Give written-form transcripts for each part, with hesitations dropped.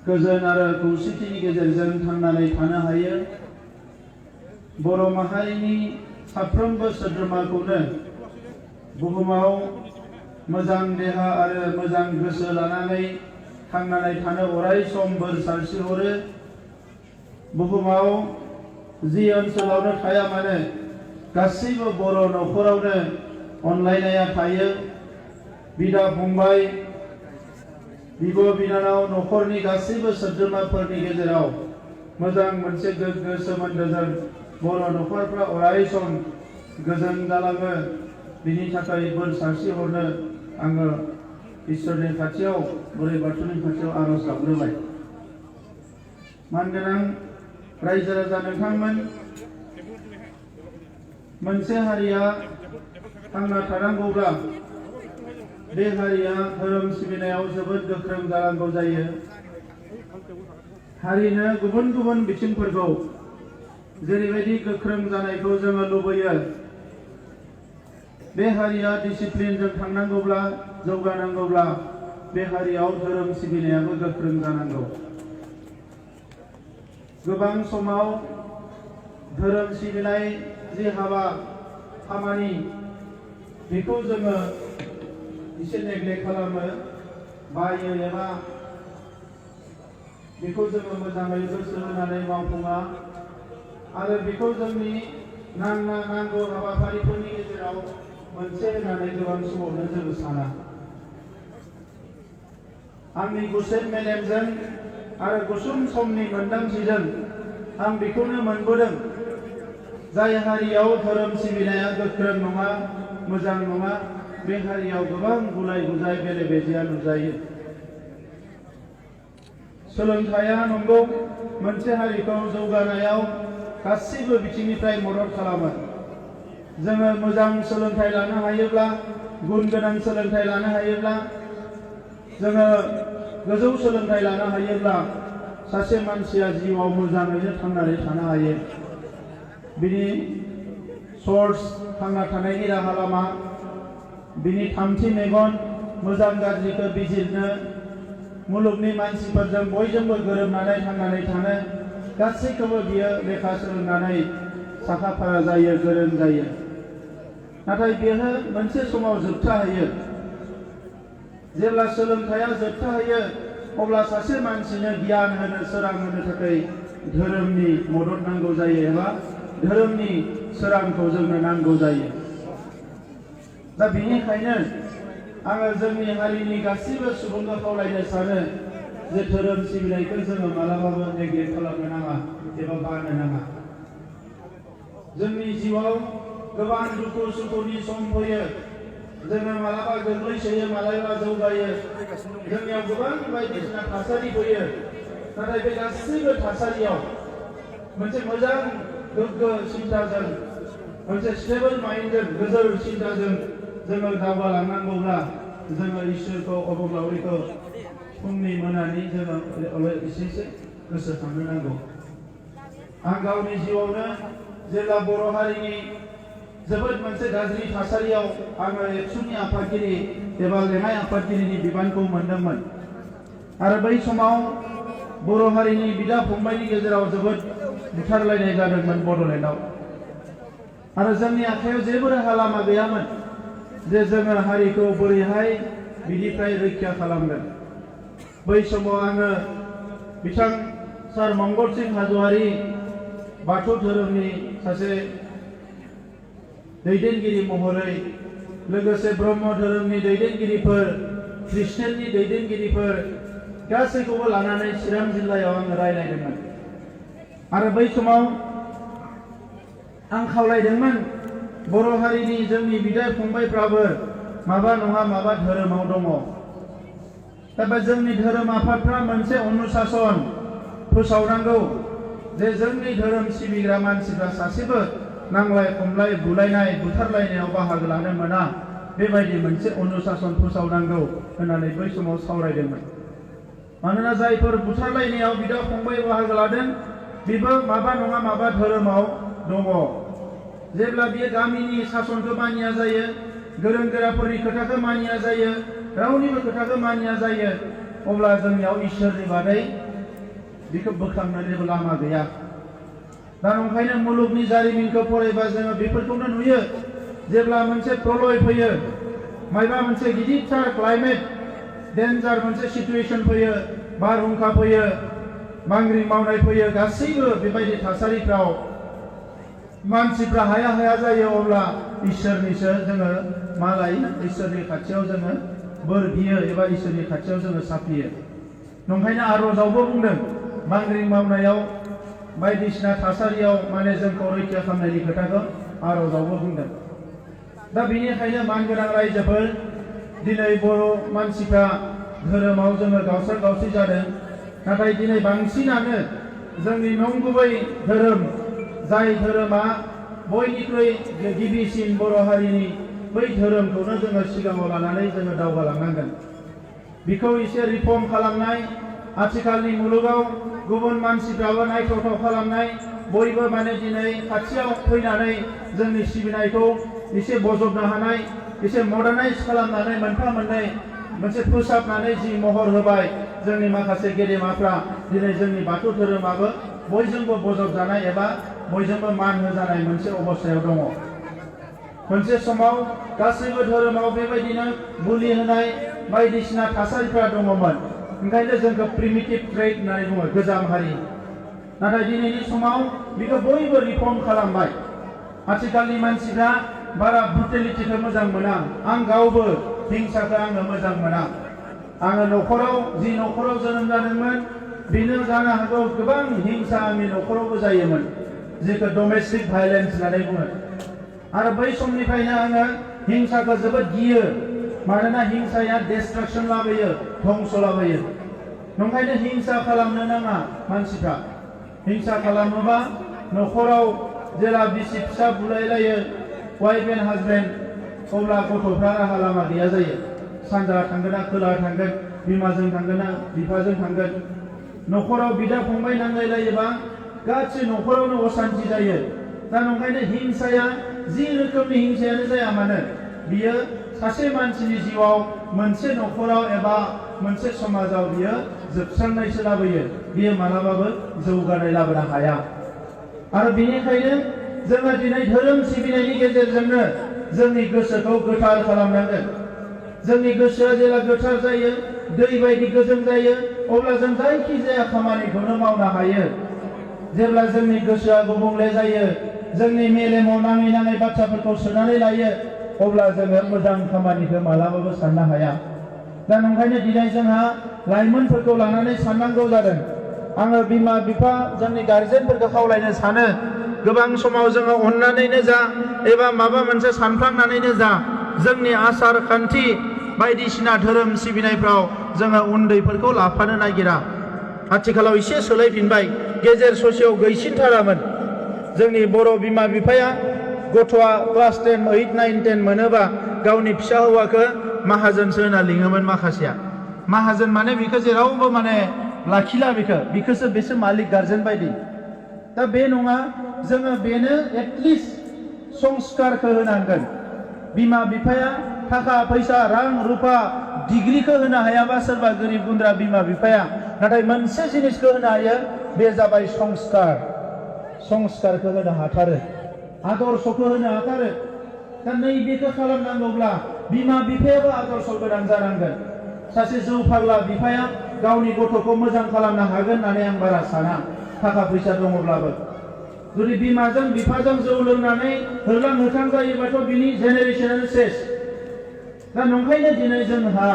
गोजोन आरो खौसेथिनि गेजेरजों थांनानै थानो हायो। बर' माहारिनि साफ्रोमबो सोद्रोमाखौनो बुहुमाव मोजां देहा आरो मोजां गोसो लानानै थांनानै थानो अराय सम बोर सारस्रिहरो। बुहुमाव जि ओनसोलावनो थाया मानो गासैबो बर' न'खरावनो अनलायनाया थायो। बिदा फंबाय, बिब' बिनानाव, न'खरनि गासैबो सोद्रोमाफोरनि गेजेराव मोजां मोनसे गोग्गो सोमोन्दोजों बर' न'खरफ्रा अराय सम गोजोन जालाङो। बिनि थाखाय बोर सारस्रिहरनो आङो इसोरनि खाथियाव, बोराइ बाथौनि खाथियाव आर'ज गाबग्रोबाय। मानगोनां रायजो राजा नोंथांमोन, मोनसे हारिया थांना थानांगौब्ला बे हारिया धोरोम सिबिनायाव जोबोद गोख्रों जानांगौ जायो। हारिनो गुबुन गुबुन बिथिंफोरखौ जेरैबायदि गोख्रों जानायखौ जोङो लुबैयो, बे हारिया डिसिप्लिनजों थांनांगौब्ला, जौगानांगौब्ला बे हारियाव धोरोम सिबिनायाबो गोख्रों जानांगौ। गोबां समाव धोरोम सिबिनाय जि हाबा खामानि, बेखौ जोङो एसे नेग्लेक्ट खालामो, बायो एबा बेखौ जोङो मोजाङै गोसो होनानै मावफुङा आरो बेखौ जोंनि नांगौ हाबाफारिफोरनि गेजेराव मोनसे होननानै गोबां समावनो जोङो साना। आंनि गुसेब मेलेमजों आरो गुसुं समनि मोनदांथिजों आं बेखौनो मोनबोदों, जाय हारियाव धोरोम सिबिनाया गोख्रों नङा, मोजां नङा, बे हारियाव गोबां गुलाय गुजाय बेले बेजेया नुजायो। सोलोंथाइया नंगौ मोनसे हारिखौ जौगानायाव गासैबो बिथिंनिफ्राय मदद खालामो। जोङो मोजां सोलोंथाइ लानो हायोब्ला, गुन गोनां सोलोंथाइ लानो हायोब्ला, जोङो गोजौ सोलोंथाइ लानो हायोब्ला सासे मानसिया जिउआव मोजाङैनो थांनानै थानो हायो। बिनि सर्स, थांना थानायनि राहा लामा, बिनि थामथि मेगन, मोजां गाज्रिखौ बिजिरनो, मुलुगनि मानसिफोरजों बयजोंबो गोरोबनानै थांनानै थानो, गासैखौबो बियो लेखा सोलोंनानै साखा फारा जायो, गोरों जायो। नाथाय बेयो मोनसे समाव जोबथाहैयो। जेब्ला सोलोंथाइया जोबथाहैयो, अब्ला सासे मानसिनो गियान होनो, सोरां होनो थाखाय धोरोमनि मदद नांगौ जायो एबा धोरोमनि सोरांखौ जोंनो नांगौ जायो। दा बेनिखायनो आङो जोंनि हारिनि गासैबो सुबुंखौ खावलायनो सानो जे धोरोम सिबिनायखौ जोङो मालाबाबो नेग्लेक्ट खालामनो नाङा एबा बानो नाङा। जोंनि जिउआव गोबां दुखु सुखुनि सम फैयो। जोङो मालाबा गोग्लैसोयो, मालाबा जौगायो। जोंनियाव गोबां बायदिसिना थासारि फैयो। नाथाय बे गासैबो थासारियाव मोनसे मोजां गोग्गो सिन्ताजों, मोनसे स्टेबल माइन्डजों, गोजोर सिन्ताजों जोङो दावगालांनांगौब्ला जोङो इसोरखौ, अबंलावरिखौ फुंनि मोनानि जोङो एसे एसे गोसोखांनो नांगौ। आं गावनि जिउआवनो जेब्ला बर' हारिनि जोबोद मोनसे गाज्रि थासारियाव आङो एबसुनि आफादगिरि एबा लेङाइ आफादगिरिनि बिबानखौ मोनदोंमोन आरो बै समाव बर' हारिनि बिदा फंबायनि गेजेराव जोबोद बुथारलायनाय जादोंमोन बड'लेण्डआव। आरो जोंनि आखायाव जेबो राहा लामा गैयामोन जे जोङो हारिखौ बोरैहाय बिनिफ्राय रैखा खालामगोन। बै समाव आङो बिथां सार मंगल सिं हाज'वारि, बाथौ धोरोमनि सासे दैदेनगिरि महरै, लोगोसे ब्रह्म धोरोमनि दैदेनगिरिफोर, ख्रिस्टियाननि दैदेनगिरिफोर गासैखौबो लानानै चिरां जिल्लायाव आङो रायज्लायदोंमोन। आरो बै समाव आं खावलायदोंमोन बर' हारिनि जोंनि बिदा फंबायफ्राबो माबा नङा माबा धोरोमाव दङ। दा जोंनि धोरोम आफादफ्रा मोनसे अनुशासन फोसावनांगौ जे जोंनि धोरोम सिबिग्रा मानसिफ्रा सासेबो नांलाय खमलाय, बुलायनाय, बुथारलायनायाव बाहागो लानो मोना, बेबायदि मोनसे अनुशासन फोसावनांगौ होननानै बै समाव सावरायदोंमोन। मानोना जायफोर बुथारलायनायाव बिदा फंबाय बाहागो लादों, बेबो माबा नङा माबा धोरोमाव दङ। जेब्ला बियो गामिनि सासनखौ मानिया जायो, गोरों गोराफोरनि खोथाखौ मानिया जायो, रावनिबो खोथाखौ मानिया जायो अब्ला जोंनियाव इसोरनि बादै बेखौ बोखांनानैबो लामा गैया। दा ओंखायनो मुलुगनि जारिमिनखौ फरायबा जोङो बेफोरखौनो नुयो। जेब्ला मोनसे प्रलय फैयो, मायबा मोनसे गिदिरथार क्लाइमेट डेन्जार मोनसे सिचुएशन फैयो, बारहुंखा फैयो, बांग्रिं मावनाय फैयो, गासैबो बेबायदि थासारिफ्राव मानसिफ्रा हाया हाया जायो, अब्ला इसोरनिसो जोङो मा लायो? इसोरनि खाथियाव जोङो बोर बियो एबा इसोरनि खाथियाव जोङो साफियो। नंखायनो आर'जावबो बुंदों, बांग्रिं मावनायाव बायदिसिना थासारियाव माने जोंखौ रैखा खालामनायनि खोथाखौ आर'जावबो बुंदों। दा बेनिखायनो मानगोनां रायजोफोर, दिनै बर' मानसिफ्रा धोरोमाव जोङो गावस्रा गावस्रि जादों, नाथाय दिनै बांसिनानो जोंनि नंगुबै धोरोम, जाय धोरोमा बयनिख्रुइ गिबिसिन बर' हारिनि, बै धोरोमखौनो जोङो सिगाङाव लानानै जोङो दावगालांनांगोन। बेखौ एसे रिफर्म खालामनाय, आथिखालनि मुलुगाव गुबुन मानसिफ्राबो नायथावथाव खालामनाय, बयबो माने दिनै खाथियाव फैनानै जोंनि सिबिनायखौ एसे बजबनो हानाय, एसे मडार्नाइज खालामनानै मोनफा मोननै मोनसे फोसाबनानै जि महर होबाय जोंनि माखासे गेदेमाफ्रा, दिनै जोंनि बाथौ धोरोमाबो बयजोंबो बजबजानाय एबा बयजोंबो मान होजानाय मोनसे अबस्थायाव दङ। मोनसे समाव गासैबो धोरोमाव बेबायदिनो बुलि होनाय बायदिसिना थासारिफ्रा दङमोन। ओंखायनो जोंखौ प्रिमिटिभ ट्रेड होननानै बुङो, गोजाम हारि। नाथाय दिनैनि समाव बेखौ बयबो रिफर्म खालामबाय। आथिखालनि मानसिफ्रा बारा ब्रुटेलिटिखौ मोजां मोना। आं गावबो हिंसाखौ आङो मोजां मोना। आङो न'खराव जि न'खराव जोनोम जादोंमोन, बेनो जानो हागौ गोबां हिंसा आंनि न'खरावबो जायोमोन, जेखौ डमेस्टिक भायलेन्स होननानै बुङो। आरो बै समनिफ्रायनो आङो हिंसाखौ जोबोद गियो, मानोना हिंसाया डिस्ट्राक्शन लाबोयो, धंस लाबोयो। ओंखायनो हिंसा खालामनो नाङा मानसिफ्रा। हिंसा खालामोबा न'खराव जेला बिसि फिसा बुलायलायो, वाइफ एन्ड हाजबेन्ड, अब्ला गथ'फ्रा राहा लामा गैया जायो। सानजा थांगोन ना खोला थांगोन, बिमाजों थांगोन ना बिफाजों थांगोन। न'खराव बिदा फंबाय नांलायलायोबा गासै न'खरावनो असान्ति जायो। दा ओंखायनो हिंसाया जि रोखोमनि हिंसायानो जाया मानो, बियो सासे मानसिनि जिउआव, मोनसे न'खराव एबा मोनसे समाजाव बियो जोबस्रांनायसो लाबोयो। बियो मालाबाबो जौगानाय लाबोनो हाया। आरो बेनिखायनो जोङो दिनै धोरोम सिबिनायनि गेजेरजोंनो जोंनि गोसोखौ गोथार खालामनांगोन। जोंनि गोसोआ जेब्ला गोथार जायो, दै बायदि गोजों जायो, अब्ला जों जायखिजाया खामानिखौनो मावनो हायो। जेब्ला जोंनि गोसोआ गुबुंले जायो, जोंनि मेलेमाव नाङै नाङै बाथ्राफोरखौ सोनानै लायो, अब्ला जोङो मोजां खामानिखौ मालाबाबो साननो हाया। दा ओंखायनो दिनै जोंहा लाइमोनफोरखौ लानानै साननांगौ जादों। आङो बिमा बिफा, जोंनि गार्जेनफोरखौ खावलायनो सानो, गोबां समाव जोङो अननानैनो जा एबा माबा मोनसे सानफ्लांनानैनो जा, जोंनि आसार खान्थि बायदिसिना धोरोम सिबिनायफ्राव जोङो उन्दैफोरखौ लाफानो नागिरा। आथिखालाव एसे सोलायफिनबाय, गेजेर ससेयाव गैसिनथारामोन। जोंनि बर' बिमा बिफाया गथ'आ क्लास 10, 8, 9, 10 मोनोबा गावनि फिसा हौवाखौ माहाजोनसो होनना लिङोमोन माखासेया। माहाजोन माने बेखौ जेरावबो माने लाखिला, बेखौसो बेसो मालिक गार्जेन बायदि। दा बे नङा, जोङो बेनो एटलिस्ट संस्कारखौ होनांगोन। बिमा बिफाया थाखा फैसा, रां रुफा, डिग्रीखौ होनो हायाबा सोरबा गोरिब गुन्द्रा बिमा बिफाया, नाथाय मोनसे जिनिसखौ होनो हायो, बे जाबाय संस्कार। संस्कारखौ होनो हाथारो, आदर्शखौ होनो हाथारो। दा नैबेखौ खालामनांगौब्ला बिमा बिफायाबो आदर्श गोनां जानांगोन। सासे जौ फाग्ला बिफाया गावनि गथ'खौ मोजां खालामनो हागोन होननानै आं बारा साना, थाखा फैसा दङब्लाबो। जुदि बिमाजों बिफाजों जौ लोंनानै होरलां होथां जायोबाथ' बिनि जेनेरेसनानो सेस। दा नंखायनो दिनै जोंहा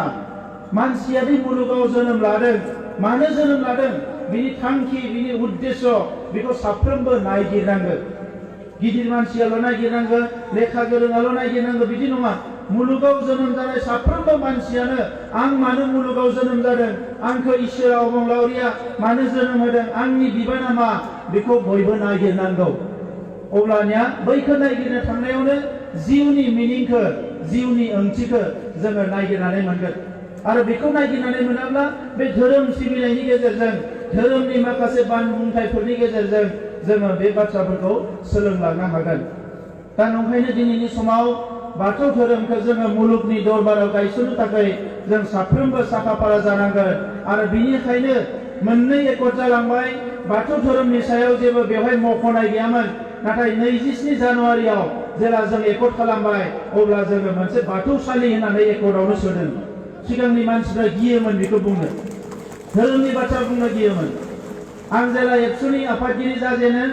मानसिया बे मुलुगाव जोनोम लादों, मानो जोनोम लादों, बिनि थांखि, बिनि उद्देश्य, बेखौ साफ्रोमबो नायगिरनांगोन। गिदिर मानसियाल' नायगिरनांगौ, लेखा गोरोंआल' नायगिरनांगौ, बिदि नङा। मुलुगाव जोनोम जानाय साफ्रोमबो मानसियानो आं मानो मुलुगाव जोनोम जादों, आंखौ इसोरा अबंलावरिया मानो जोनोम होदों, आंनि बिबाना मा, बेखौ बयबो नागिरनांगौ। अब्लानिया बैखौ नागिरनो थांनायावनो जिउनि मिनिंखौ, जिउनि ओंथिखौ जोङो नागिरनानै मोनगोन। आरो बेखौ नागिरनानै मोनाब्ला बे धोरोम सिबिनायनि गेजेरजों, धोरोमनि माखासे बानबुंथाइफोरनि गेजेरजों जोङो बे बाथ्राफोरखौ सोलोंलांनो हागोन। दा नंखायनो दिनैनि समाव बाथौ धोरोमखौ जोङो मुलुगनि दरबाराव गायसननो थाखाय जों साफ्रोमबो साखाफारा जानांगोन आरो बिनिखायनो मोननै एकर्ड जालांबाय बाथौ धोरोमनि सायाव जेबो बेवहाय मख'नाय गैयामोन नाथाय 27 जानुवारियाव जेला जों एकर्ड खालामबाय अब्ला जोङो मोनसे बाथौसालि होननानै एकर्डआवनो सोदों सिगांनि मानसिफ्रा गियोमोन बेखौ बुंनो धोरोमनि बाथ्रा बुंनो गियोमोन आं जेला एबसुनि आफादगिरि जाजेनो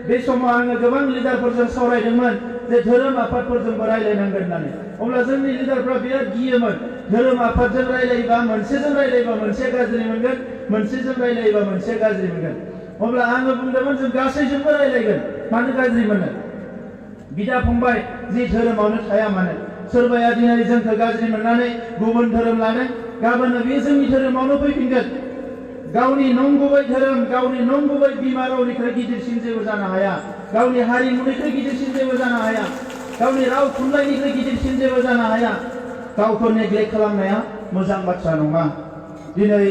बे समाव आङो गोबां लिडारफोरजों सावरायदोंमोन जे धोरोम आफादफोरजोंबो रायलायनांगोन होननानै अब्ला जोंनि लिडारफ्रा बिराद गियोमोन धोरोम आफादजों रायलायोबा मोनसेजों रायलायोबा मोनसे गाज्रि मोनगोन मोनसेजों रायलायोबा मोनसे गाज्रि मोनगोन अब्ला आङो बुंदोंमोन जों गासैजोंबो रायलायगोन मानो गाज्रि मोनो बिदा फंबाय जि धोरोमावनो थाया मानो सोरबाया दिनै जोंखौ गाज्रि मोननानै गुबुन धोरोम लानो गाबोननो बे जोंनि धोरोमावनो फैफिनगोन गावनि नंगुबै धोरोम गावनि नंगुबै बिमा रावनिख्रुइ गिदिरसिन जेबो जानो हाया गावनि हारिमुनिख्रुइ गिदिरसिन जेबो जानो हाया गावनि राव थुनलाइनिख्रुइ गिदिरसिन जेबो जानो हाया गावखौ नेग्लेक्ट खालामनाया मोजां बाथ्रा नङा दिनै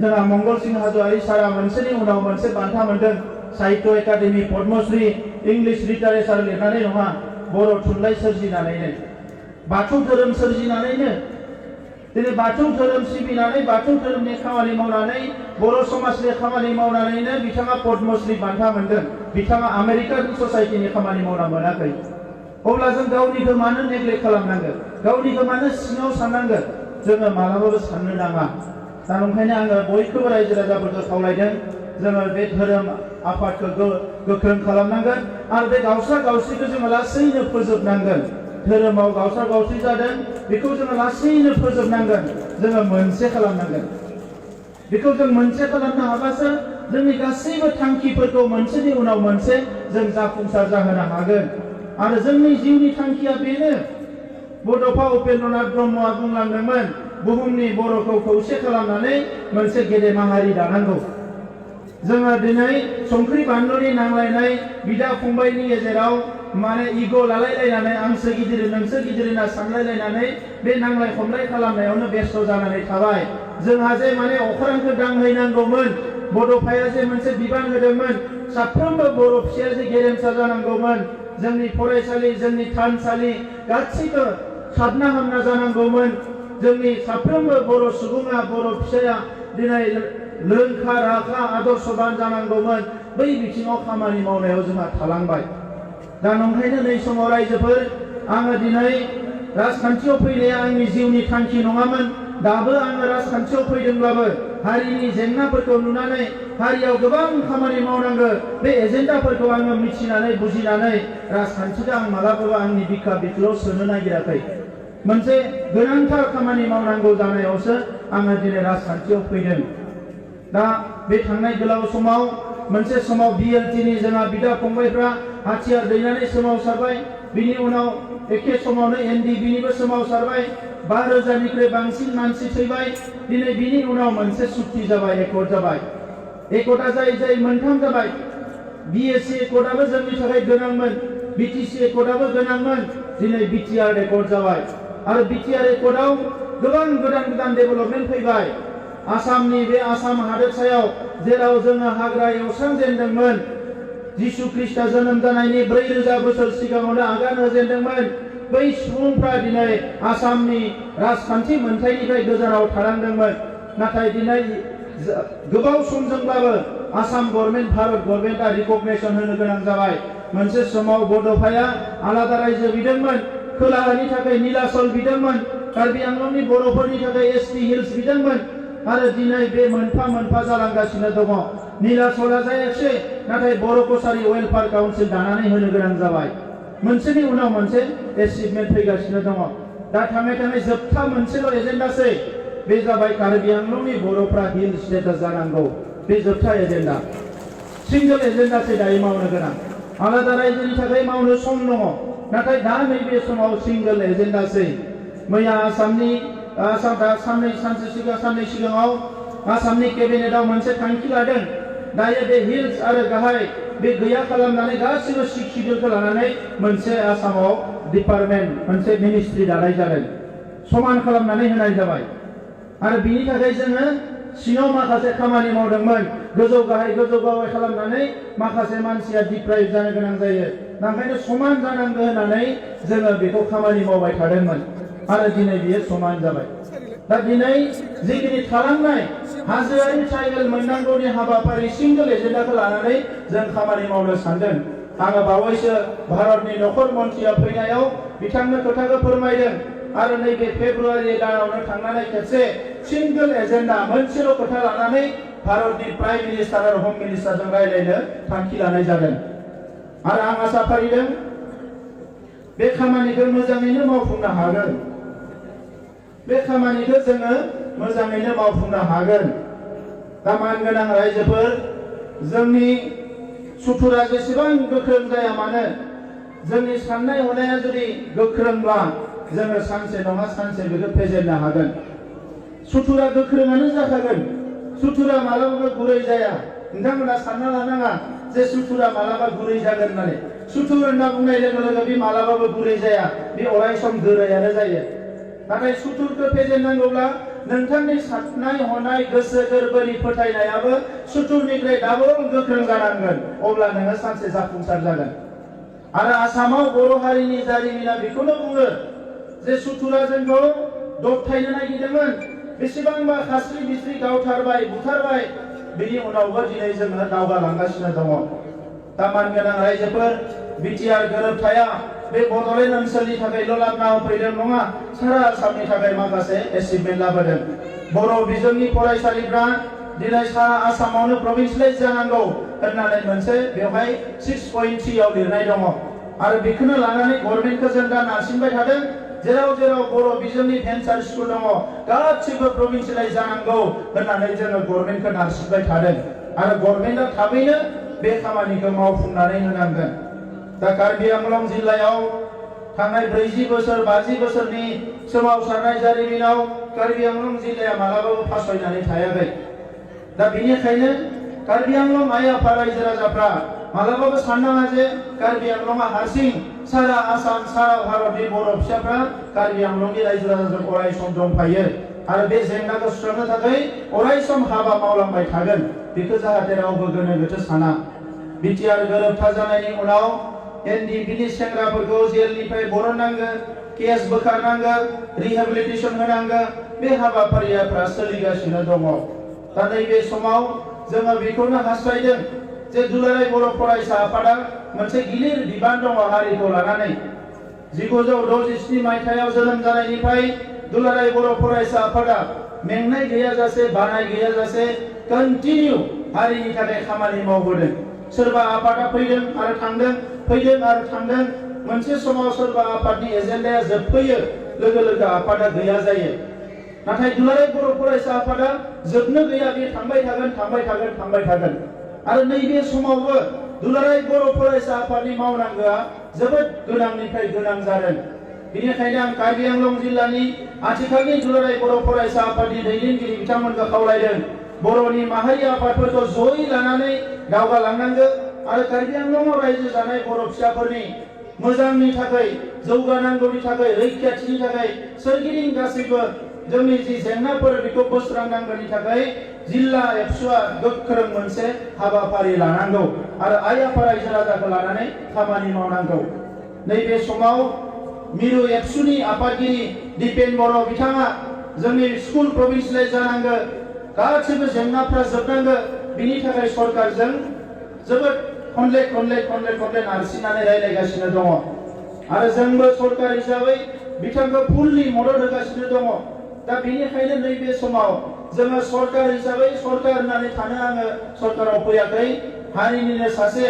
जोंहा मंगलसिं हाज'वारि सारा मोनसेनि उनाव मोनसे बान्था मोनदों साहित्य एकाडेमि पद्मश्री इंलिश लिटारेचार लिरनानै नङा बर' थुनलाइ सोरजिनानैनो बाथौ धोरोम सोरजिनानैनो दिनै बाथौ धोरोम सिबिनानै बाथौ धोरोमनि खामानि मावनानै बर' समाजनि खामानि मावनानैनो बिथाङा पद्मश्री बान्था मोनदों बिथाङा आमेरिकान ससाइटिनि खामानि मावना मोनाखै अब्ला जों गावनिखौ मानो नेग्लेक्ट खालामनांगोन गावनिखौ मानो सिङाव साननांगोन जोङो मालाबाबो साननो नाङा दा ओंखायनो आङो बयखौबो रायजो राजाफोरखौ खावलायदों जोङो बे धोरोम आफादखौ गोख्रों खालामनांगोन आरो बे गावस्रा गावस्रिखौ जोङो लासैनो फोजोबनांगोन धोरोमाव गावस्रा गावस्रि जादों बेखौ जोङो लासैनो फोजोबनांगोन जोङो मोनसे खालामनांगोन बेखौ जों मोनसे खालामनो हाबासो जोंनि गासैबो थांखिफोरखौ मोनसेनि उनाव मोनसे जों जाफुंसार जाहोनो हागोन आरो जोंनि जिउनि थांखिया बेनो बड'फा उपेन्द्रनाथ ब्रह्मआ बुंलांदोंमोन बुहुमनि बर'खौ खौसे खालामनानै मोनसे गेदेमा हारि दानांगौ जोङो दिनै संख्रि बानलुनि नांलायनाय बिदा फंबायनि गेजेराव माने इग' लालायलायनानै आंसो गिदिर नोंसो गिदिर होनना सानलायलायनानै बे नांलाय खमलाय खालामनायावनो बेस्थ' जानानै थाबाय जोंहा जे माने अख्रांखौ दांहैनांगौमोन बड'फाया जे मोनसे बिबान होदोंमोन साफ्रोमबो बर' फिसाया जे गेरेमसा जानांगौमोन जोंनि फरायसालि जोंनि थानसालि गासैबो साबना हामना जानांगौमोन जोंनि साफ्रोमबो बर' सुबुङा बर' फिसाया दिनै लोंखा राखा आदर्शबान जानांगौमोन बै बिथिङाव खामानि मावनायाव जोंहा थालांबाय दा नंखायनो नै समाव रायजोफोर आङो दिनै राजखान्थियाव फैनाया आंनि जिउनि थांखि नङामोन दाबो आङो राजखान्थियाव फैदोंब्लाबो हारिनि जेंनाफोरखौ नुनानै हारियाव गोबां खामानि मावनांगौ बे एजेन्डाफोरखौ आङो मिथिनानै बुजिनानै राजखान्थिखौ आं मालाबाबो आंनि बिखा बिखलाव सोनो नागिराखै मोनसे गोनांथार खामानि मावनांगौ जानायावसो आङो दिनै राजखान्थियाव फैदों दा बे थांनाय गोलाव समाव मोनसे समाव बिएलटिनि जोंहा बिदा फंबायफ्रा हाथियार दैनानै सोमावसारबाय बिनि उनाव एखे समावनो एनडिबिनिबो सोमावसारबाय 5,000निख्रुइ बांसिन मानसि थैबाय दिनै बिनि उनाव मोनसे सुक्ति जाबाय एकर्ड जाबाय एकर्डआ जाय मोनथाम जाबाय बिएसि एकर्डआबो जोंनि थाखाय गोनांमोन बिटिसि एकर्डआबो गोनांमोन दिनै बिटिआर एकर्ड जाबाय आरो बिटिआर एकर्डआव गोबां गोदान डेभेलपमेन्ट फैबाय आसामनि बे आसाम हादोरसायाव जेराव जोङो हाग्रा एवस्रांजेनदोंमोन जिसु ख्रिस्टआ जोनोम जानायनि 4,000 बोसोर सिगाङावनो आगान होजेनदोंमोन बै सुबुंफ्रा दिनै आसामनि राजखान्थि मोनथायनिफ्राय गोजानाव थालांदोंमोन नाथाय दिनै गोबाव समजोंब्लाबो आसाम गभर्नमेन्ट भारत गभर्नमेन्टआ रिकगनाइसन होनो गोनां जाबाय मोनसे समाव बड'फाया आलादा रायजो बिदोंमोन खोलाहानि थाखाय नीलाचल बिदोंमोन कार्बि आंलंनि बर'फोरनि थाखाय एसटि हिल्स बिदोंमोन आरो दिनै बे मोनफा मोनफा जालांगासिनो दङ नीलाचलआ जायाखिसै नाथाय बर' कसारि वेलफेयार काउन्सिल दानानै होनो गोनां जाबाय मोनसेनि उनाव मोनसे एचिभमेन्ट फैगासिनो दङ दा थाङै जोबथा मोनसेल' एजेन्डासै बे जाबाय कार्बि आंलंनि बर'फ्रा हिल स्टेटास जानांगौ बे जोबथा एजेन्डा सिंगल एजेन्डासै दायो मावनो गोनां आलादा रायजोनि थाखाय मावनो सम दङ नाथाय दा नैबे समाव सिंगल एजेन्डासै मैया आसामनि साननै सिगाङाव आसामनि केबिनेटआव मोनसे थांखि लादों दायो बे हिल्स आरो गाहाय बे गैया खालामनानै गासिबो सिडुलखौ लानानै मोनसे आसामाव डिपार्टमेन्ट मोनसे मिनिस्ट्रि दानाय जादों समान खालामनानै होनाय जाबाय आरो बिनि थाखाय जोङो सिङाव माखासे खामानि मावदोंमोन गोजौ गाहाय खालामनानै माखासे मानसिया डिप्राइभ जानो गोनां जायो ओंखायनो समान जानांगौ होननानै जोङो बेखौ खामानि मावबाय थादोंमोन आरो दिनै बियो समान जाबाय। दा दिनै जिखिनि थालांनाय हाजोआरि ट्राइबेल मोननांगौनि हाबाफारि सिंगल एजेन्डाखौ लानानै जों खामानि मावनो सानदों। आङो बावैसो भारतनि नखर मन्थ्रिया फैनायाव बिथांनो खोथाखौ फोरमायदों आरो नैबे फेब्रुवारि दानावनो थांनानै खेबसे सिंगल एजेन्डा मोनसेल' खोथा लानानै भारतनि प्राइम मिनिस्टार आरो हम मिनिस्टारजों रायज्लायनो थांखि लानाय जादों। आरो आं आसा फारिदों बे खामानिखौ मोजाङैनो मावफुंनो हागोन। बे खामानिखौ जोङो मोजाङैनो मावफुंनो हागोन। दा मानगोनां रायजोफोर, जोंनि सुथुरा जेसेबां गोख्रों जाया मानो, जोंनि साननाय हनाया जुदि गोख्रोंब्ला जोङो सानसे नङा सानसे बेखौ फेजेननो हागोन। सुथुरा गोख्रोङानो जाखागोन। सुथुरा मालाबाबो गुरै जाया। नोंथांमोना सानना लानाङा जे सुथुरा मालाबा गुरै जागोन होननानै। सुथुर होनना बुंनाय लोगो लोगो बे मालाबाबो गुरै जाया, बे अराय सम गोरायानो जायो। नाथाय सुथुरखौ फेजेननांगौब्ला नोंथांनि साननाय हनाय गोसो गोरबोनि फोथायनायाबो सुथुरनिफ्राय डाबल गोख्रों जानांगोन, अब्ला नोङो सानसे जाफुंसार जागोन। आरो आसामाव बर' हारिनि जारिमिना बेखौनो बुङो जे सुथुरा जोंखौ दबथायनो नागिरदोंमोन, बेसेबांबा खास्रि बिस्रि गावथारबाय, बुथारबाय, बेनि उनावबो दिनै जोङो दावगालांगासिनो दङ। दा मानगोनां रायजोफोर, बिटिआर गोरोबथाया बे बड'लेण्ड ओनसोलनि थाखायल' लाबोना होफैदों नङा, सारा आसामनि थाखाय माखासे एचिभमेन्ट लाबोदों। बर' बिजोंनि फरायसालिफ्रा दिनै सारा आसामावनो प्रभिन्सियेलाइज जानांगौ होननानै मोनसे बेवहाय 6.3 आव लिरनाय दङ। आरो बेखौनो लानानै गभर्नमेन्टखौ जों दा नारसिनबाय थादों। जेराव जेराव बर' बिजोंनि भेन्सार स्कुल दङ गासिबो प्रभिन्सियेलाइज जानांगौ होननानै जोङो गभर्नमेन्टखौ नारसिनबाय थादों। आरो गभर्नमेन्टआ थाबैनो बे खामानिखौ मावफुंनानै होनांगोन। दा कार्बि आंलं जिल्लायाव थांनाय 40 बोसोर 50 बोसोरनि सोमावसारनाय जारिमिनाव कार्बि आंलं जिल्लाया मालाबाबो फासयनानै थायाखै। दा बेनिखायनो कार्बि आंलं आइ आफा रायजो राजाफ्रा मालाबाबो साननाङा जे कार्बि आंलंआ हारसिं, सारा आसाम सारा भारतनि बर' फिसाफ्रा कार्बि आंलंनि रायजो राजाजों अराय सम दंफायो आरो बे जेंनाखौ सुस्रांनो थाखाय अराय सम हाबा मावलांबाय थागोन। बेखौ जाहाथे रावबो गोनो गोथो साना। बिटिआर गोरोबथा जानायनि उनाव एनडिपिनि सेंग्राफोरखौ जेलनिफ्राय बरननांगौ, केस बोखारनांगौ, रिहेबिलिटेसन होनांगौ, बे हाबाफारिफ्रा सोलिगासिनो दङ। दा नैबे समाव जोङो बेखौनो हास्थायदों जे दुलाराय बर' फरायसा आफादा मोनसे गिलिर बिबान दङ हारिखौ लानानै। 1967 मायथाइयाव जोनोम जानायनिफ्राय दुलाराय बर' फरायसा आफादा मेंनाय गैयाजासे, बानाय गैयाजासे कन्टिनिउ हारिनि थाखाय खामानि मावबोदों। सोरबा आफादा फैदों आरो थांदों, फैदों आरो थांदों। मोनसे समाव सोरबा आफादनि एजेन्डाया जोबफैयो, लोगो लोगो आफादा गैया जायो। नाथाय दुलाराय बर' फरायसा आफादा जोबनो गैया, बे थांबाय थागोन, थांबाय थागोन, थांबाय थागोन। आरो नैबे समावबो दुलाराय बर' फरायसा आफादनि मावनांगौआ जोबोद गोनांनिफ्राय गोनां जादों। बेनिखायनो आं कार्बि आंलं जिल्लानि आथिखालनि दुलाराय बर' फरायसा आफादनि दैदेनगिरि बिथांमोनखौ खावलायदों, बर'नि माहारि आफादफोरखौ जयै लानानै दावगालांनांगौ आरो कार्बि आंलंआव रायजो जानाय बर' फिसाफोरनि मोजांनि थाखाय, जौगानांगौनि थाखाय, रैखाथिनि थाखाय सोरगिदिं गासैबो जोंनि जि जेंनाफोर बेखौ बोस्रांनांगौनि थाखाय जिल्ला एबसुआ गोख्रों मोनसे हाबाफारि लानांगौ आरो आइ आफा रायजो राजाखौ लानानै खामानि मावनांगौ। नैबे समाव मिरु एबसुनि आफादगिरि दिपेन बर' बिथाङा जोंनि स्कुल प्रभिन्सियेलाइज जानांगौ, गासैबो जेंनाफ्रा जोबनांगौ, बिनि थाखाय सरकारजों जोबोद खनले नारसिननानै रायलायगासिनो दङ। आरो जोंबो सरकार हिसाबै बिथांखौ फुल्लि मदद होगासिनो दङ। दा बेनिखायनो नैबे समाव जोङो सरकार हिसाबै सरकार होननानै थानो आङो सरकाराव फैयाखै, हारिनिनो सासे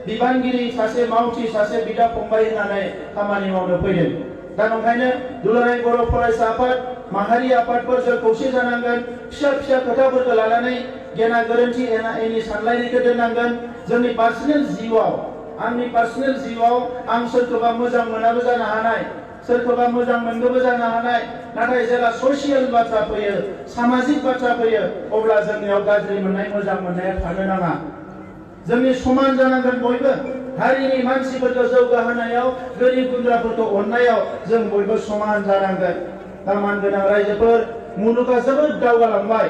बिबानगिरि, सासे मावथि, सासे बिदा फंबाय होननानै खामानि मावनो फैदों। दा ओंखायनो दुलाराय बर' फरायसा आफाद, माहारि आफादफोरजों खौसे जानांगोन। फिसा फिसा खोथाफोरखौ लानानै गेना गोरोन्थि एना एनि सानलायनायखौ दोननांगोन। जोंनि पार्सनेल जिउआव, आंनि पार्सनेल जिउआव आं सोरखौबा मोजां मोनाबो जानो हानाय, सोरखौबा मोजां मोनबो जानो हानाय, नाथाय जेब्ला ससियेल बाथ्रा फैयो, सामाजिक बाथ्रा फैयो, अब्ला जोंनियाव गाज्रि मोननाय मोजां मोननाया थानो नाङा। जोंनि समान जानांगोन बयबो। हारिनि मानसिफोरखौ जौगाहोनायाव, गोरिब गुन्द्राफोरखौ अननायाव जों बयबो समान जानांगोन। दा मानगोनां रायजोफोर, मुलुगा जोबोद दावगालांबाय,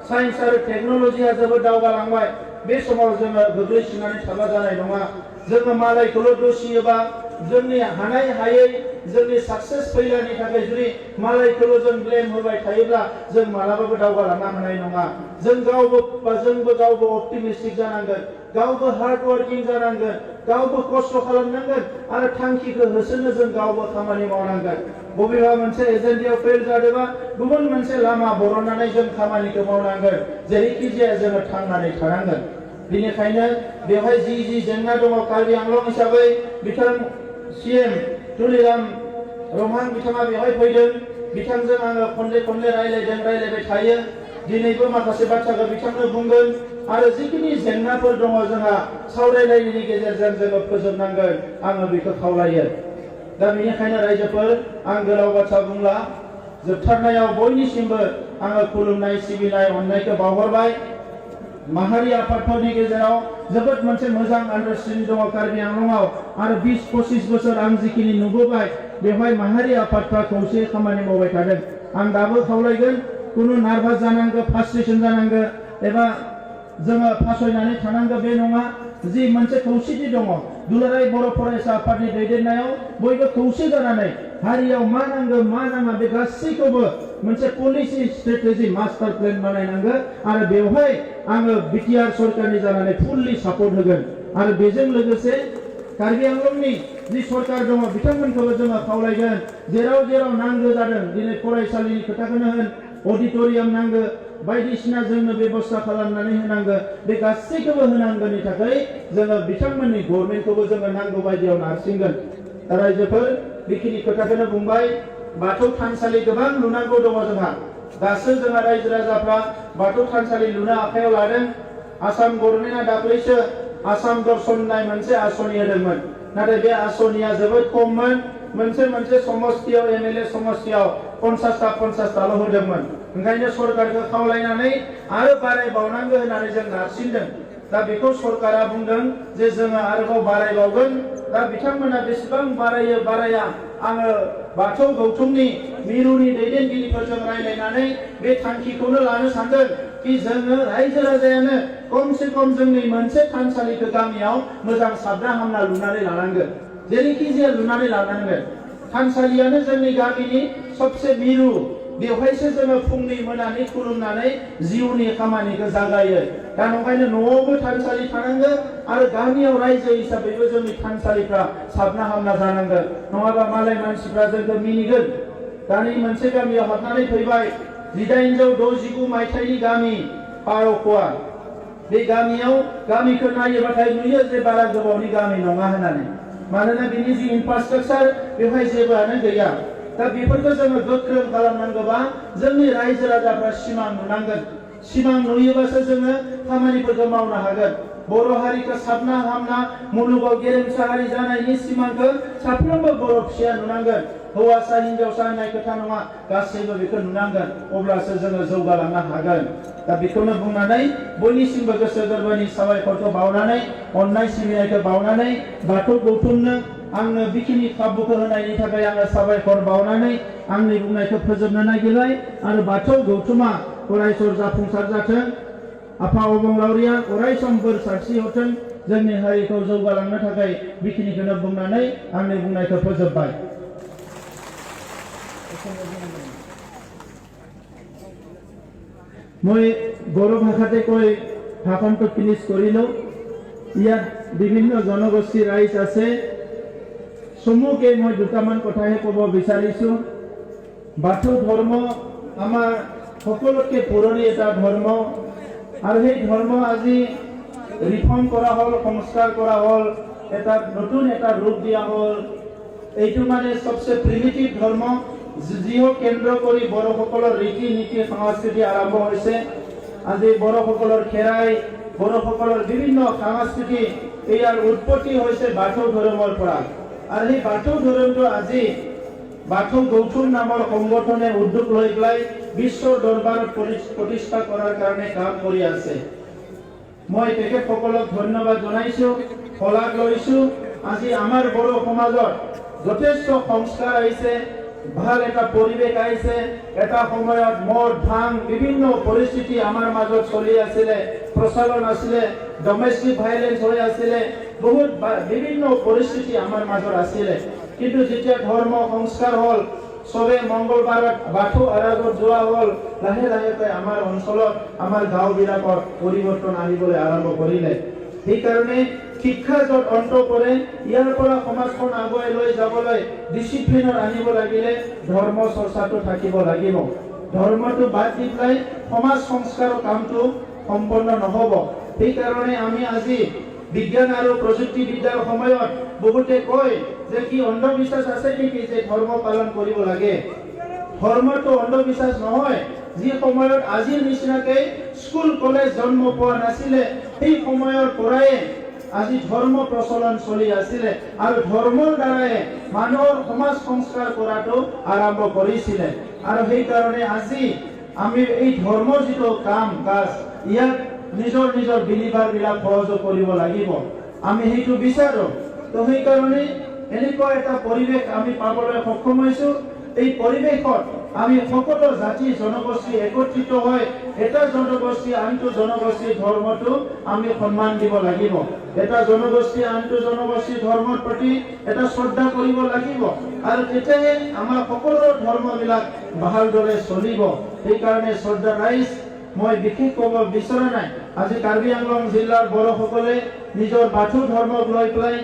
साइन्स आरो टेक्न'लजिया जोबोद दावगालांबाय। बे समाव जोङो गोग्लैसोनानै थाबा जानाय नङा। जोङो मालायखौल' दुसियोबा जोंनि हानाय हायै जोंनि साक्सेस फैलानि थाखाय जुदि मालायखौल' जों ब्लेम होबाय थायोब्ला जों मालाबाबो दावगालांनो हानाय नङा। जोंबो गावबो अप्टिमिस्टिक जानांगोन, गावबो हार्ड वर्किं जानांगोन, गावबो खस्थ' खालामनांगोन आरो थांखिखौ होसोनो जों गावबो खामानि मावनांगोन। बबेबा मोनसे एजेन्डायाव फेल जादोंबा गुबुन मोनसे लामा बरननानै जों खामानिखौ मावनांगोन। जेरैखि जाया जोङो थांनानै थानांगोन। बेनिखायनो बेवहाय जि जेंना दङ कार्बि आंलं हिसाबै बिथां CM तुलिराम रमहां बिथाङा बेवहाय फैदों। बिथांजों आङो खनले रायलायबाय थायो। दिनैबो माखासे बाथ्राखौ बिथांनो बुंगोन आरो जिखिनि जेंनाफोर दङ जोंहा सावरायलायनायनि गेजेरजों जोङो फोजोबनांगोन, आङो बेखौ खावलायो। दा बेनिखायनो रायजोफोर आं गोलाव बाथ्रा बुंला, जोबथारनायाव बयनिसिमबो आङो खुलुमनाय सिबिनाय अननायखौ बावहरबाय। माहारि आफादफोरनि गेजेराव जोबोद मोनसे मोजां आन्डारस्टेन्डिं दङ कार्बि आंलंआव आरो 20-25 बोसोर आं जिखिनि नुबोबाय बेवहाय माहारि आफादफ्रा खौसे खामानि मावबाय थादों। आं दाबो खावलायगोन, कुनु नार्भास जानांगौ, फ्रास्ट्रेसन जानांगौ एबा जोङो फासयनानै थानांगौ बे नङा। जि मोनसे खौसेथि दङ, दुलाराय बर' फरायसा आफादनि दैदेननायाव बयबो खौसे जानानै हारियाव मा नांगौ मा नाङा बे गासैखौबो मोनसे पलिसि स्ट्रेटेजि मास्टार प्लेन बानायनांगौ आरो बेवहाय आङो बिटिआर सरकारनि जानानै फुल्लि सापर्ट होगोन। आरो बेजों लोगोसे कार्बि आंलंनि जि सरकार दङ बिथांमोनखौबो जोङो खावलायगोन, जेराव नांगौ जादों, दिनै फरायसालिनि खोथाखौनो होन, अडिट'रियाम नांगौ, बायदिसिना जोंनो बेबस्था खालामनानै होनांगौ, बे गासैखौबो होनांगौनि थाखाय जोङो बिथांमोननि गभर्नमेन्टखौबो जोङो नांगौ बायदियाव नारसिनगोन। दा रायजोफोर बेखिनि खोथाखौनो बुंबाय। बाथौ थानसालि गोबां लुनांगौ दङ जोंहा। दासो जोंहा रायजो राजाफ्रा बाथौ थानसालि लुनो आखायाव लादों। आसाम गभर्नमेन्टआ दाख्लैसो आसाम दर्शन होननाय मोनसे आसनि होदोंमोन, नाथाय बे आसनिया जोबोद खममोन। मोनसे समस्तियाव MLA समस्तियाव 50टाल' होदोंमोन। ओंखायनो सरकारखौ खावलायनानै आरो बारायबावनांगौ होननानै जों नारसिनदों। दा बेखौ सरकारा बुंदों जे जोङो आरोबाव बारायबावगोन। दा बिथांमोना बेसेबां बाराया आङो बाथौ गौथुमनि मिरुनि दैदेनगिरिफोरजों रायलायनानै बे थांखिखौनो लानो सानदों कि जोङो रायजो राजायानो खमसे खम जोंनि मोनसे थानसालिखौ गामियाव मोजां साबना हामना लुनानै लानांगोन। जेरैखि जाया लुनानै लानांगोन। थानसालियानो जोंनि गामिनि सबसे मिरु, बेवहायसो जोङो फुंनि मोनानि खुलुमनानै जिउनि खामानिखौ जागायो। दा ओंखायनो न'आवबो थानसालि थानांगोन आरो गामियाव रायजो हिसाबैबो जोंनि थानसालिफ्रा साबना हामना जानांगोन। नङाबा मालाय मानसिफ्रा जोंखौ मिनिगोन। दानि मोनसे गामियाव हाबनानै फैबाय, 1869 मायथाइनि गामि पार'ख'वा। बे गामिखौ नायोबाथाय नुयो जे बारा गोबावनि गामि नङा होननानै। मानोना बिनि जि इनफ्रास्ट्राक्चार बेवहाय जेबोआनो गैया। दा बेफोरखौ जोङो गोख्रों खालामनांगौबा जोंनि रायजो राजाफ्रा सिमां नुनांगोन। सिमां नुयोबासो जोङो खामानिफोरखौ मावनो हागोन। बर' हारिखौ साबना हामना मुलुगाव गेरेमसा हारि जानायनि सिमांखौ साफ्रोमबो बर' फिसाया नुनांगोन। हौवासा हिनजावसा होननाय खोथा नङा, गासैबो बेखौ नुनांगोन, अब्लासो जोङो जौगालांनो हागोन। दा बेखौनो बुंनानै बयनिसिमबो गोसो गोरबोनि साबायखरखौ बावनानै, अननाय सिबिनायखौ बावनानै, बाथौ गौथुमनो आंनो बेखिनि खाबुखौ होनायनि थाखाय आङो साबायखर बावनानै आंनि बुंनायखौ फोजोबनो नागिरबाय। आरो बाथौ गौथुमा अरायसर जाफुंसार जाथों। आफा अबंलावरिया अरायसम बोर सारस्रि हरथों। जोंनि हारिखौ जौगालांनो थाखाय बेखिनिखौनो बुंनानै आंनि बुंनायखौ फोजोबबाय। মই বড়ো ভাষাতে কৈ ভাষণটো ফিনিছ কৰিলোঁ। ইয়াত বিভিন্ন জনগোষ্ঠীৰ ৰাইজ আছে। চমুকে মই দুটামান কথাহে ক'ব বিচাৰিছোঁ। বাথৌ ধৰ্ম আমাৰ সকলোতকৈ পুৰণি এটা ধৰ্ম আৰু সেই ধৰ্ম আজি ৰিফৰ্ম কৰা হ'ল, সংস্কাৰ কৰা হ'ল, নতুন এটা ৰূপ দিয়া হ'ল। এইটো মানে সবচে প্ৰিমিটিভ ধৰ্ম, যিহক কেন্দ্ৰ কৰি বড়োসকলৰ ৰীতি নীতি সংস্কৃতি আৰম্ভ হৈছে। আজি বড়োসকলৰ খেৰাই, বড়োসকলৰ বিভিন্ন সংস্কৃতি ইয়াৰ উৎপত্তি হৈছে বাথৌ ধৰ্মৰ পৰা। আৰু সেই বাথৌ ধৰ্মটো আজি বাথৌ গৌথুম নামৰ সংগঠনে উদ্যোগ লৈ পেলাই বিশ্বৰ দৰবাৰত প্ৰতিষ্ঠা কৰাৰ কাৰণে কাম কৰি আছে। মই তেখেতসকলক ধন্যবাদ জনাইছোঁ, শলাগ লৈছোঁ। আজি আমাৰ বড়ো সমাজত যথেষ্ট সংস্কাৰ আহিছে, ভাল এটা পৰিৱেশ আহিছে। এটা সময়ত মদ ভাং বিভিন্ন পৰিস্থিতি আমাৰ মাজত চলি আছিলে, প্ৰচলন আছিলে, ডমেষ্টিক ভাইলেন্স হৈ আছিলে, বহুত বিভিন্ন পৰিস্থিতি আমাৰ মাজত আছিলে। কিন্তু যেতিয়া ধৰ্ম সংস্কাৰ হ'ল, সবে মংগলবাৰত বাথৌ আৰাধনাত যোৱা হ'ল, লাহে লাহেকৈ আমাৰ অঞ্চলত আমাৰ গাঁওবিলাকত পৰিৱৰ্তন আহিবলৈ আৰম্ভ কৰিলে। সেইকাৰণে শিক্ষা য'ত অন্ত পৰে, ইয়াৰ পৰা সমাজখন আগুৱাই লৈ যাবলৈ ডিচিপ্লিনত আনিব লাগিলে ধৰ্ম চৰ্চাটো থাকিব লাগিব। ধৰ্মটো বাদ দি পেলাই সমাজ সংস্কাৰৰ কামটো সম্পন্ন নহ'ব। সেইকাৰণে আমি আজি বিজ্ঞান আৰু প্ৰযুক্তিবিদ্যাৰ সময়ত বহুতে কয় যে কি অন্ধবিশ্বাস আছে নেকি যে ধৰ্ম পালন কৰিব লাগে। ধৰ্মটো অন্ধবিশ্বাস নহয়। যি সময়ত আজিৰ নিচিনাকৈ স্কুল কলেজ জন্ম পোৱা নাছিলে, সেই সময়ৰ পৰাই আজি ধৰ্ম প্ৰচলন চলি আছিলে আৰু ধৰ্মৰ দ্বাৰাই মানুহৰ সমাজ সংস্কাৰ কৰাটো আৰম্ভ কৰিছিলে। আৰু সেইকাৰণে আজি আমি এই ধৰ্মৰ যিটো কাম কাজ, ইয়াক নিজৰ নিজৰ বিলিভাৰবিলাক সহযোগ কৰিব লাগিব। আমি সেইটো বিচাৰোঁ। তো সেইকাৰণে এনেকুৱা এটা পৰিৱেশ আমি পাবলৈ সক্ষম হৈছোঁ। এই পৰিৱেশত আমি সকলো জাতি জনগোষ্ঠী একত্ৰিত হৈ এটা জনগোষ্ঠী আনটো জনগোষ্ঠীৰ ধৰ্মটো আমি সন্মান দিব লাগিব। এটা জনগোষ্ঠী আনটো জনগোষ্ঠীৰ ধৰ্মৰ প্ৰতি এটা শ্ৰদ্ধা কৰিব লাগিব। আৰু তেতিয়াহে আমাৰ সকলো ধৰ্মবিলাক ভালদৰে চলিব। সেইকাৰণে শ্ৰদ্ধা ৰাইজ, মই বিশেষ ক'ব বিচৰা নাই। আজি কাৰ্বি আংলং জিলাৰ বড়োসকলে নিজৰ বাথৌ ধৰ্মক লৈ পেলাই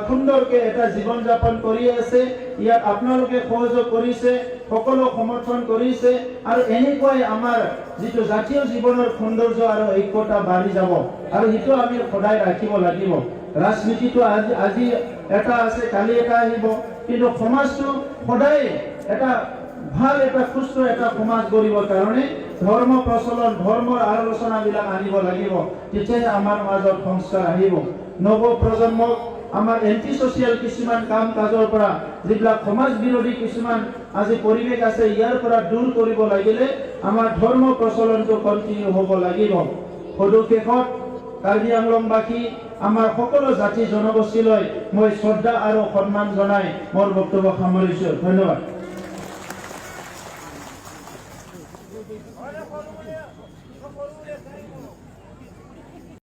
সুন্দৰকৈ এটা জীৱন যাপন কৰি আছে। ইয়াত আপোনালোকে সহযোগ কৰিছে, সকলো সমৰ্থন কৰিছে। আৰু এনেকুৱাই আমাৰ যিটো জাতীয় জীৱনৰ সৌন্দৰ্য আৰু ঐক্যতা বাঢ়ি যাব। আৰু সেইটো আমি সদায় ৰাখিব লাগিব। ৰাজনীতিটো আজি এটা আছে, কালি এটা আহিব, কিন্তু সমাজটো সদায় এটা ভাল এটা সুস্থ এটা সমাজ গঢ়িবৰ কাৰণে ধৰ্ম প্ৰচলন, ধৰ্মৰ আলোচনাবিলাক আনিব লাগিব। তেতিয়াহে আমাৰ মাজত সংস্কাৰ আহিব। নৱ প্ৰজন্মক আমাৰ এন্টি ছ'চিয়েল কিছুমান কাম কাজৰ পৰা, যিবিলাক সমাজ বিৰোধী কিছুমান আজি পৰিৱেশ আছে, ইয়াৰ পৰা দূৰ কৰিব লাগিলে আমাৰ ধৰ্ম প্ৰচলনটো কণ্টিনিউ হ'ব লাগিব। সদুশেষত কাৰ্বি আংলংবাসী আমাৰ সকলো জাতি জনগোষ্ঠীলৈ মই শ্ৰদ্ধা আৰু সন্মান জনাই মোৰ বক্তব্য সামৰিছোঁ। ধন্যবাদ।